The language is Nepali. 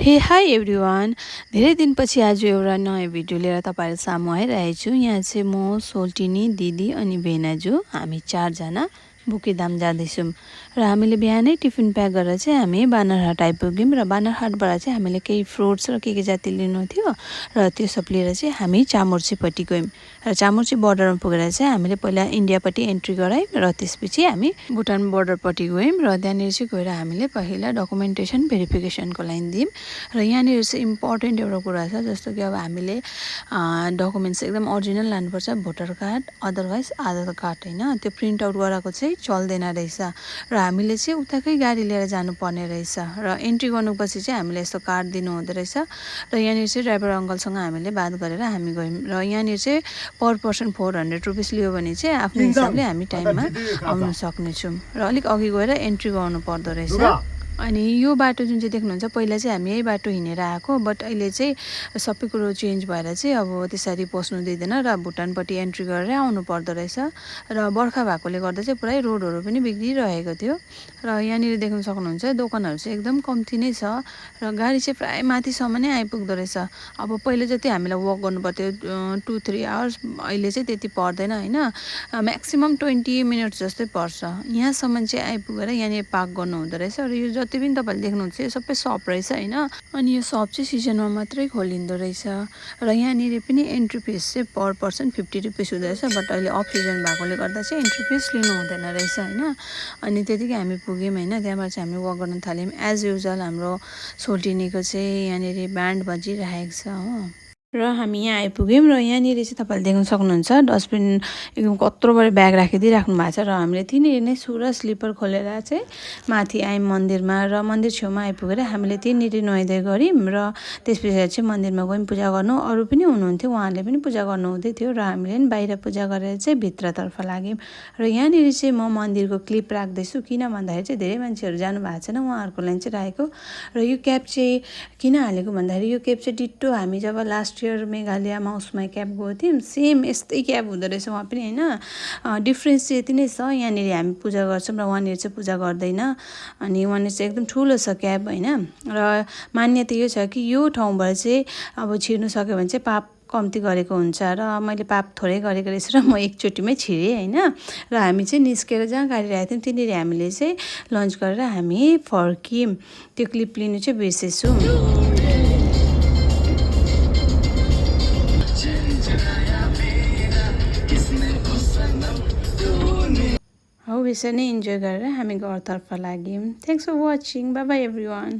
हे हाई एभ्रिवान। धेरै दिनपछि आज एउटा नयाँ भिडियो लिएर तपाईँहरू सामु आइरहेको छु। यहाँ चाहिँ म, सोल्टिनी, दिदी अनि भेनाजु हामी चारजना बुकेदाम जाँदैछौँ र हामीले बिहानै टिफिन प्याक गरेर चाहिँ हामी बानरहाट आइपुग्यौँ र बानरहाटबाट चाहिँ हामीले केही फ्रुट्स र के जाति लिनु थियो र त्यो सब लिएर चाहिँ हामी चामुर्चीपट्टि गयौँ र चामुर्ची बोर्डरमा पुगेर चाहिँ हामीले पहिला इन्डियापट्टि एन्ट्री गरायौँ र त्यसपछि हामी भुटान बोर्डरपट्टि गयौँ र त्यहाँनिर चाहिँ गएर हामीले पहिला डकुमेन्टेसन भेरिफिकेसनको लागि दियौँ र यहाँनिर चाहिँ इम्पोर्टेन्ट एउटा कुरा छ, जस्तो कि अब हामीले डकुमेन्ट्स एकदम ओरिजिनल लानुपर्छ, भोटर कार्ड अदरवाइज आधार कार्ड होइन, त्यो प्रिन्ट आउट गराएको चाहिँ चल्दैन रहेछ र हामीले चाहिँ उताकै गाडी लिएर जानुपर्ने रहेछ र एन्ट्री गर्नुपर्छ चाहिँ हामीले यस्तो कार्ड दिनु हुँदो रहेछ र यहाँनिर चाहिँ ड्राइभर अङ्कलसँग हामीले बात गरेर हामी गयौँ र यहाँनिर चाहिँ पर पर्सन 400 रुपिस लियो भने चाहिँ आफ्नो हिसाबले हामी टाइममा आउन सक्नेछौँ र अलिक अघि गएर एन्ट्री गर्नु पर्दो रहेछ। अनि यो बाटो जुन चाहिँ देख्नुहुन्छ पहिला चाहिँ हामी यही बाटो हिँडेर आएको, बट अहिले चाहिँ सबै कुरो चेन्ज भएर चाहिँ अब त्यसरी पस्नु दिँदैन र भुटानपट्टि एन्ट्री गरेर आउनु पर्दो रहेछ र बर्खा भएकोले गर्दा चाहिँ पुरै रोडहरू पनि बिग्रिरहेको थियो र यहाँनिर देख्न सक्नुहुन्छ दोकानहरू चाहिँ एकदम कम्ती नै छ र गाडी चाहिँ प्रायः माथिसम्म नै आइपुग्दो रहेछ। अब पहिला जति हामीलाई वक गर्नु पर्थ्यो 2-3 आवर्स, अहिले चाहिँ त्यति पर्दैन होइन, म्याक्सिमम् 20 मिनट्स जस्तै पर्छ। यहाँसम्म चाहिँ आइपुगेर यहाँनिर पार्क गर्नु हुँदो रहेछ र यो जति पनि तपाईँले देख्नुहुन्छ यो सबै सप रहेछ होइन, अनि यो सप चाहिँ सिजनमा मात्रै खोलिँदो रहेछ र यहाँनिर पनि एन्ट्री फिस चाहिँ पर पर्सन 50 रुपिस हुँदो रहेछ, बट अहिले अफ सिजन भएकोले गर्दा चाहिँ एन्ट्री फिस लिनु हुँदैन रहेछ होइन। अनि त्यतिकै हामी पुग्यौँ होइन, त्यहाँबाट चाहिँ हामी वक गर्न थाल्यौँ। एज युजल हाम्रो सोल्टिनीको चाहिँ यहाँनिर ब्यान्ड बजिरहेको छ हो र हामी यहाँ आइपुग्यौँ र यहाँनिर चाहिँ तपाईँले देख्न सक्नुहुन्छ डस्टबिन एकदम कत्रो बढी ब्याग राखिदिइराख्नु भएको छ र हामीले त्यहीँनिर नै सु र स्लिपर खोलेर चाहिँ माथि आयौँ मन्दिरमा र मन्दिर छेउमा आइपुगेर हामीले त्यहीँनिर नुहाइधुवाइ गऱ्यौँ र त्यस पछाडि चाहिँ मन्दिरमा गयौँ पूजा गर्नु। अरू पनि हुनुहुन्थ्यो, उहाँहरूले पनि पूजा गर्नु हुँदै थियो र हामीले पनि बाहिर पूजा गरेर चाहिँ भित्रतर्फ लाग्यौँ र यहाँनिर चाहिँ म मन्दिरको क्लिप राख्दैछु, किन भन्दाखेरि चाहिँ धेरै मान्छेहरू जानु भएको छैन, उहाँहरूको लागि चाहिँ राखेको। र यो क्याप चाहिँ किन हालेको भन्दाखेरि यो क्याप चाहिँ डिट्टो हामी जब लास्ट इयर मेघालयमा उसमा क्याब गएको थियौँ सेम यस्तै क्याब हुँदो रहेछ वहाँ पनि होइन। डिफ्रेन्स चाहिँ यति नै छ, यहाँनिर हामी पूजा गर्छौँ र उहाँनिर चाहिँ पूजा गर्दैन, अनि उहाँनिर चाहिँ एकदम ठुलो छ क्याब होइन। र मान्यता यो छ कि यो ठाउँबाट चाहिँ अब छिर्नु सक्यो भने चाहिँ पाप कम्ती गरेको हुन्छ र मैले पाप थोरै गरेको रहेछ र म एकचोटिमै छिरेँ होइन। र हामी चाहिँ निस्केर जहाँ गाडी राखेको थियौँ त्यहाँनिर हामीले चाहिँ लन्च गरेर हामी फर्क्यौँ। त्यो क्लिप लिनु चाहिँ बिर्सेछु। हौ यसरी नै इन्जोय गरेर हामी घरतर्फ लाग्यौँ। Thanks for watching, bye bye everyone.